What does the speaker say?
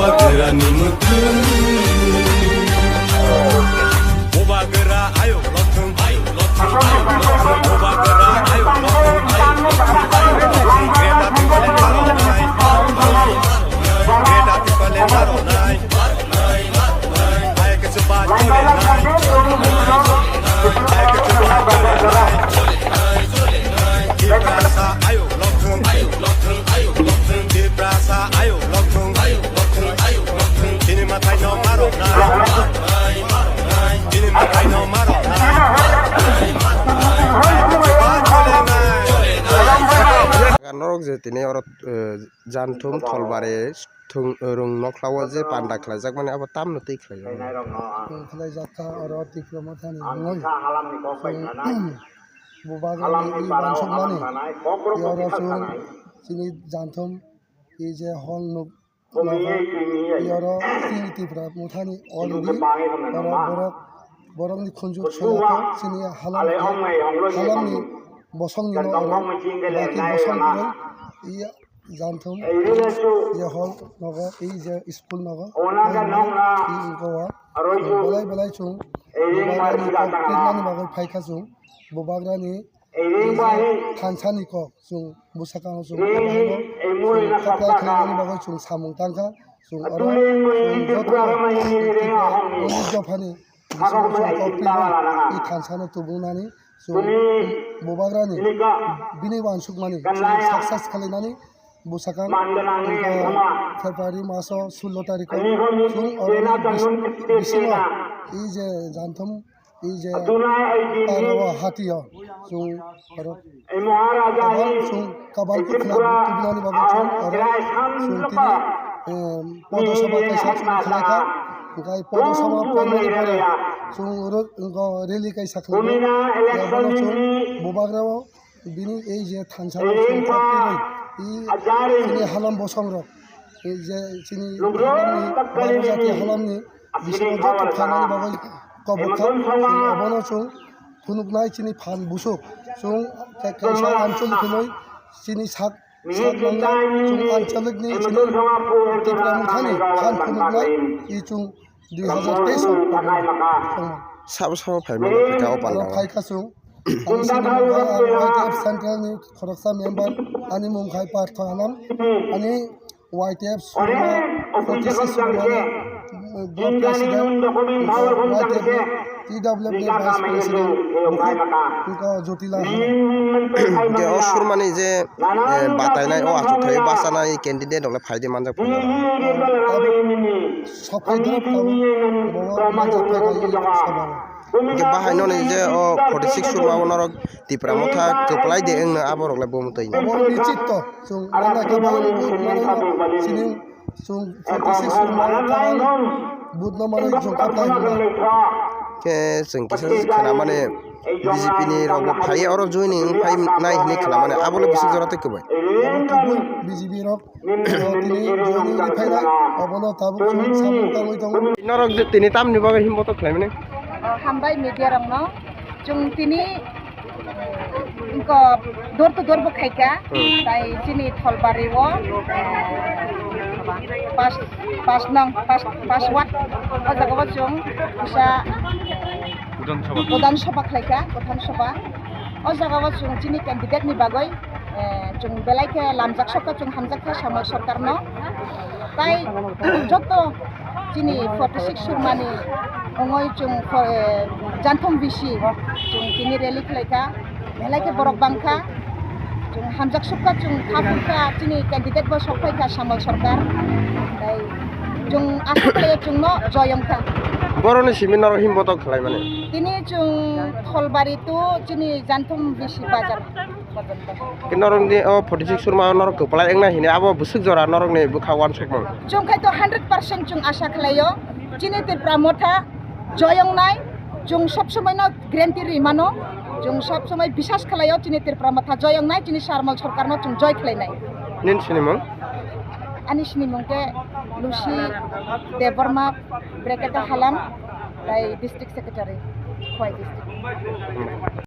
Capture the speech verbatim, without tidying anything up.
Bubagra ni muthung. Bubagra ayuk lothung, ayuk lothung, ayuk lothung. Bubagra ayuk lothung, ayuk lothung, ayuk lothung. Greater Tipraland maronai, maronai, maronai. Greater Tipraland maronai, maronai, maronai. Ayuk chuba cholenai, ayuk chuba cholenai. Tiprasa ayuk lothung, ayuk lothung, ayuk lothung. Tiprasa ayuk lothung, ayuk lothung, ayuk lothung. Chini mathai no maronai, chini mathai no maronai. Norok je tini oro, eh, Janthum Tholbari thung, rung nokhlao je panda khlaijak mani abo tamno twi khlaijak. Chwng khlaijak kha oro Tipra Mothani wngwi. Chwng Bubagrani i wansukmani, i oro chwng chini Janthum i je hall nuk, i oro chini Tipra Mothani already oro borok, borokni khunju chwla khe chini halam, halamni bosongni no oro baki bosong kwrwi i Janthum, i je hall nogo, i je school nogo, i wngkha o belai belai chwng Bubagrani kok pirnani bagwi phaikha chwng, Bubagrani i je thansani kok chwng bwsakang chwng kaplai khlainani bagwi chwng samung tangkha, chwng oro chwng joto Tipra dophani Bisingo chwng kok twiwi i thansano tubungnani chwng Bubagrani bini wansukmani chwng success khlainani bwsakang February maso sullo tarikho chwng oroni bis-, bisingo i je Janthum i je Tarawa hatio chwng oro Kabang chwng kabang kwkhwlai tubunani bagwi chwng oro chwng tini, em, podo sabha kaisa chwng khlai kha. Hwnkhe podo sabha paimani pore chwng oro wngkha rally kaisa khlai kha. Yabono chwng Bubagrao bini ei je thansa chwng kok twiwi i chini halam bosongrok, ei je chini halamni, Bharat jati halamni bisingo joto phainani bagwi kobok kha. Chwng abono chwng phunuknai chini phan busuk. Chwng ka-, kaisa anchalik hinwi chini sak, sak nangya. Chwng anchalikni chini Tipra Mothani phan phunuknai i chwng dui hazar teis o. Sabo sabo phaimani kha o panda o. Phaikha chwng. Ang chini mungkha ang Y T F Central ni khoroksa member, ani mung khai Partho Anam, ani Y T F Surma, forty six Surma ni, uh, block president, Y T F ni T W F ni vice president, bukhuk wngkha Jyotila Hana. Hwnkhe o Surmani je, eh, batainai, o achukthai bachanai candidate rok le phaidi manjak phano. Abo, abo sok phai dorop tongo, bo manjak phai kha i sabao. Hwnkhe bahai noni je o forty six Surma o norok Tipra Motha kwplai de wngno aborok le bo mwtwi. Abo nichit to, chwng anda khe bang booth manwi no, chini chwng forty six Surma o tabang booth no manwi chwng kaplai hwnna. Khe chwng kisa se khna mani B J P ni rok bo phai oro joining wng phai nai hinwi khna mani abo le bwswk jora tei kwbai. Abo kubui B J P rok. Tini joining ni phainai, abono tabuk chwng samung tangwi tongo. Norok je tini tamni bagwi himbo to khlaimani? O, hambai media rokno. Chwng tini, wngkha, door to door bo khaikha. Hmm. Tai chini Tholbari o, pas, pas nong, pas, pas ward. O jaga o chwng kisa Pradhan Sabha khlaikha, Pradhan Sabha. O jaga o chwng chini candidate ni bagwi, eh, chwng belai khe lamjak sokha, chwng hamjak kha Samal Sarkar no. Tai joto chini forty six Surma ni ongoi chwng fo-, eh, Janthum B C chwng tini rally khlai kha, belai khe borok bang kha. Chwng hamjak sukha, chwng kha phurkha, chini candidate bo sok phai kha Samal Sarkar. Tai chwng asa khlaio chwngno joyong kha. Boroni simi norok himbo to khlai mani? Tini chwng Tholbari to chini Janthum B C bazar porjonto. Khe norokni o forty six Surma norok kwplai wngna hini abo bwswk jora norokni bwkha uansukmung? Chwng khai to hundred percent chwng asa khlaio chini Tipra Motha joyong nai, chwng sob somoi no guarantee ri mano, chwng sob somoi bisas khlaio chini Tipra Motha joyong nai, chini Samal Sarkar no chwng joy khlai nai. Nini sinimung? Ani sinimung khe Lucy Debbarma, Brekete Halam, tai District Secretary, Khowai District.